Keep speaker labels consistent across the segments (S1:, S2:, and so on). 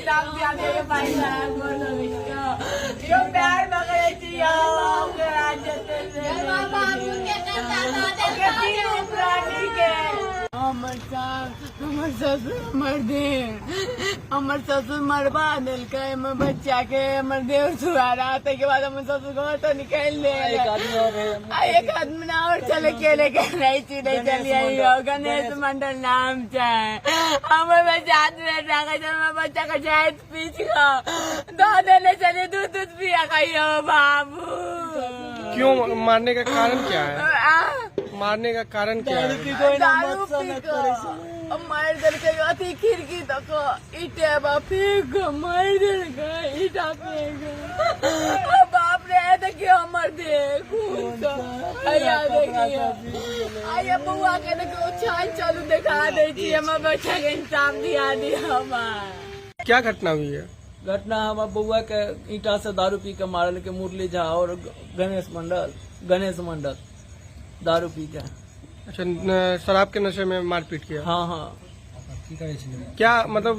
S1: इंसाफ दिया दे भाई साहब, बोलो इसको यो प्यार पकड़े छी यो ओकरा जते से ओकरा तीनू प्राणी के। हमर सास, हमर ससुर, हमर देह, हमर ससुर मरबा देलकै हमर बच्चा के, हमर देह सुहारा। ताहिके बाद हमर ससुर घर तो निकालि देल।
S2: एक आदमी और है।
S1: आ एक आदमी ना और चले के लेके नहीं छी, नहीं चलिए। यौ गणेश मंडल नाम छै। हमर बच्चा हाथ में राखै छै, हमर बच्चा के जाइत पीछ कऽ दऽ देने छलियै, दूध दूध पिया कहियो बाबू।
S3: क्यों मारने का कारण क्या है?
S1: आ,
S3: मारने का कारण क्या
S2: दारू
S3: है?
S2: पी के ना
S1: दारू
S2: मत
S1: पी
S2: सनक करे
S1: कऽ मारि देलकै। अथी खिड़की दऽ कऽ ईटे बा फेंक कऽ मारि देलकै, ईटा फेंक कऽ। बाप रे, देखियौ हमर देह खून कऽ। हैया देखियौ, आइया बौआ के देखियौ। छान चलू देखा दै छी, हमर बच्चा के इंसाफ दिया दिअ हमरा।
S3: क्या घटना हुई है?
S2: घटना हमार बउआ के ईंटा से दारू पी के मारल के मुरली झा और गणेश मंडल, गणेश मंडल दारू पी के।
S3: अच्छा, शराब के नशे में मारपीट किया?
S2: हाँ हाँ।
S3: क्या मतलब,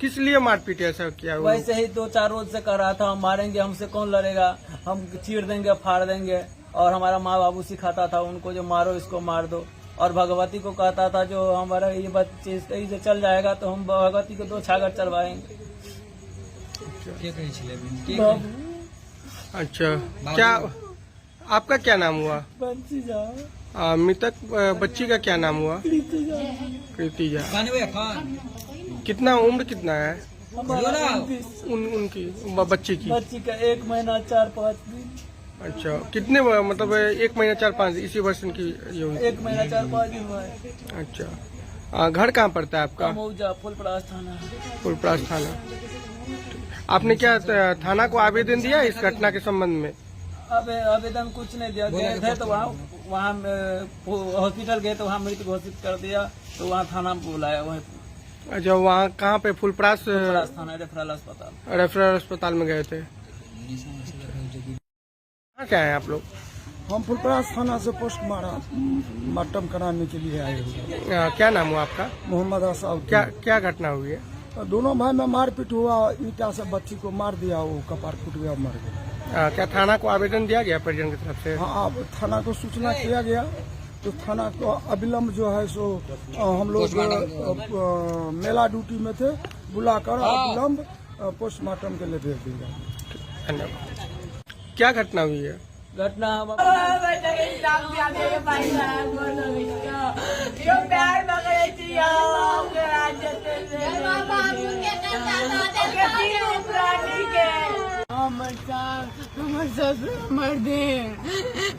S3: किस लिए मारपीट ऐसा किया वो?
S2: वैसे ही दो चार रोज से कह रहा था, हम मारेंगे, हमसे कौन लड़ेगा, हम चीर देंगे, फाड़ देंगे। और हमारा माँ बाबू सिखाता था उनको जो मारो इसको, मार दो। और भगवती को कहता था जो हमारा ये बच्चे इसका से चल जाएगा तो हम भगवती को दो छागर चढ़वाएंगे। बाबू।
S3: अच्छा, क्या आपका क्या नाम हुआ?
S2: बंसी जाओ।
S3: मृतक बच्ची का क्या नाम हुआ? कृति झा। कितना उम्र कितना है?
S2: हमारा
S3: उन उनकी बच्ची की?
S2: बच्ची का 1 महीना 4-5 दिन।
S3: अच्छा, कितने मतलब 1 महीना 4-5 इसी वर्ष इनकी ये हुई?
S2: 1 महीना 4-5 दिन हुआ है।
S3: अच्छा, घर कहाँ पड़ता है आपका?
S2: मऊजा, फुलपरास थाना।
S3: फुलपरास थाना। आपने क्या थाना को आवेदन दिया इस घटना के संबंध में?
S2: अब आवेदन कुछ नहीं दिया। गए थे तो वहाँ वहाँ हॉस्पिटल गए तो वहाँ मृत घोषित कर दिया, तो वहाँ थाना बुलाया वहीं।
S3: अच्छा, वहाँ कहाँ पे, फुलपरास?
S2: फुलपरास थाना, रेफरल अस्पताल।
S3: रेफरल अस्पताल में गए थे। कहाँ से आए हैं आप लोग?
S4: हम फुलपरास थाना से पोस्ट मार्टम कराने के लिए आए हुए हैं।
S3: क्या नाम हुआ आपका?
S4: मोहम्मद असाउद्दीन।
S3: क्या क्या घटना हुई है?
S4: दोनों भाई में मारपीट हुआ, ईटा से बच्ची को मार दिया, वो कपार फूट गया, मर गया।
S3: क्या थाना को आवेदन दिया गया परिजन की तरफ से?
S4: हाँ, अब थाना को सूचना किया गया तो थाना को अविलंब जो है सो हम लोग मेला ड्यूटी में थे, बुलाकर अविलंब पोस्टमार्टम के लिए भेज दिया।
S3: धन्यवाद। क्या घटना हुई है?
S2: घटना हम
S1: बच्चा के इंसाफ दिया दे भाई साहब, बोलो इसको यो प्यार पकड़े छी यो ओकरा जते से ओकरा तीनू प्राणी के। हमर सास, हमर ससुर, हमर देह,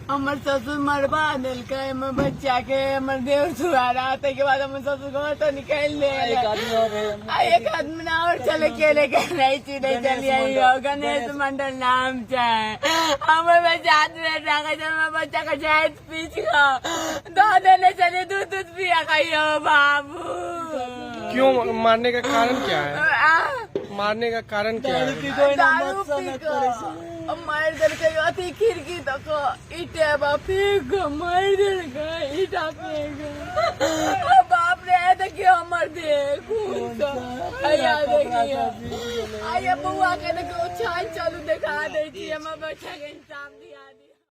S1: हमर ससुर मरबा देलकै हमर बच्चा के, हमर देह सुहारा। ताहिके बाद हमर ससुर घर तो निकालि देल।
S2: एक आदमी और है।
S1: आ एक आदमी ना और चले के लेके नहीं छी, नहीं चलिए। यौ गणेश मंडल नाम छै। हमर बच्चा हाथ में राखै छै, हमर बच्चा के जाइत पीछ कऽ दऽ देने छलियै, दूध दूध पिया कहियो बाबू।
S3: क्यों मारने का कारण क्या है?
S1: आ,
S3: मारने का कारण क्या
S2: दारू
S3: है?
S2: पी के ना
S1: दारू
S2: मत
S1: पी
S2: सनक करे
S1: कऽ मारि देलकै। अथी खिड़की दऽ कऽ ईटे बा फेंक कऽ मारि देलकै, ईटा फेंक कऽ। बाप रे, देखियौ हमर देह खून कऽ। हैया देखियौ, आइया बौआ के देखियौ। छान चलू देखा दै छी, हमर बच्चा के इंसाफ दिया।